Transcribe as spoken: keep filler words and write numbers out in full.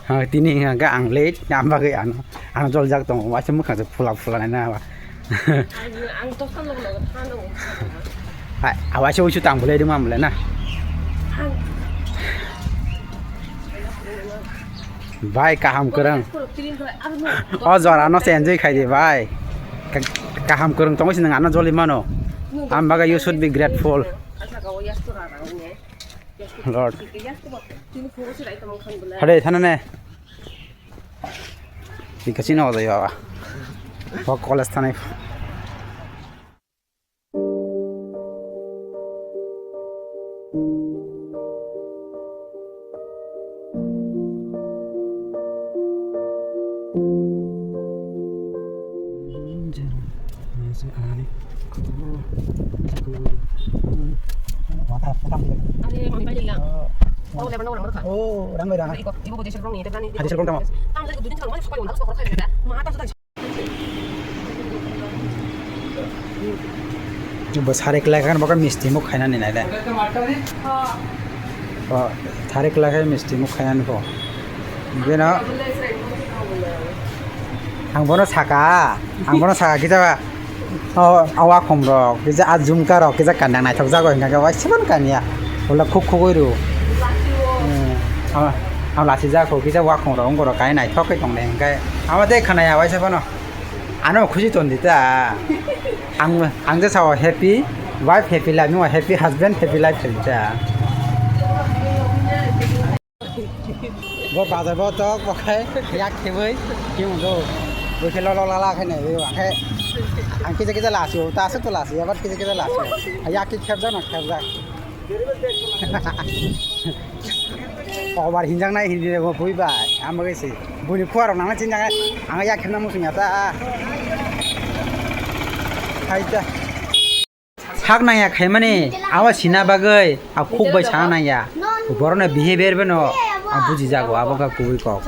Ha, tini hingka ang late, ang bagwi ano, ano joljak tongo, waisa mwkhang se phula phula nai na ba. Ang, ang toksa log log thano. Hai, awaisa uisu tang bole dum am le na. Ang Bai kaham kwrwng. O jora no se enjoy khai di bai. Ka-, kaham kwrwng tongo si nang ano joli mano. Am bagwi you should be grateful. Lord. Hade thana ne. Bikasi no jai baba. O college thanai. Bo sari kwlai kha, bo khe misti muk khainani nai le. O, sari kwlai kha misti muk khainani bo. Bino, ang bono saka, ang bono saka kisa, o, o wakhom rok, kisa a jumka rok, kisa kandang naithok jago hingka khe waisa phano kanya. Bola khuk khugui rw. Hmm, ang, ang lasi jako, kisa wakhom rok, wngkha rok kai naithok khe tong de hingkhe. Amo tei khwnaya waisa phano. Ano khusi ton di ta. Ang, ang je sao happy wife, happy life, no happy husband, happy life khe ta. Bo bazar bo tok bo khai yak kheboi kim do. Bo khe lolo lala khai nai bo khe. Ang kisa kisa lasi o ta se to lasi abar kisa kisa lasi. Yak ki khebja na khebja. Obar hinjak nai hindi bo bui bai. Amo khe si. Buni khuarok nang chinjak nai. Ang yak khebna musung ya ta. Hai ta. Sak nangya khaimani, abo sina bagwi, a khuk bai sana nangya. Borokno behavior beno, a buji jago, abo kha kubui kok.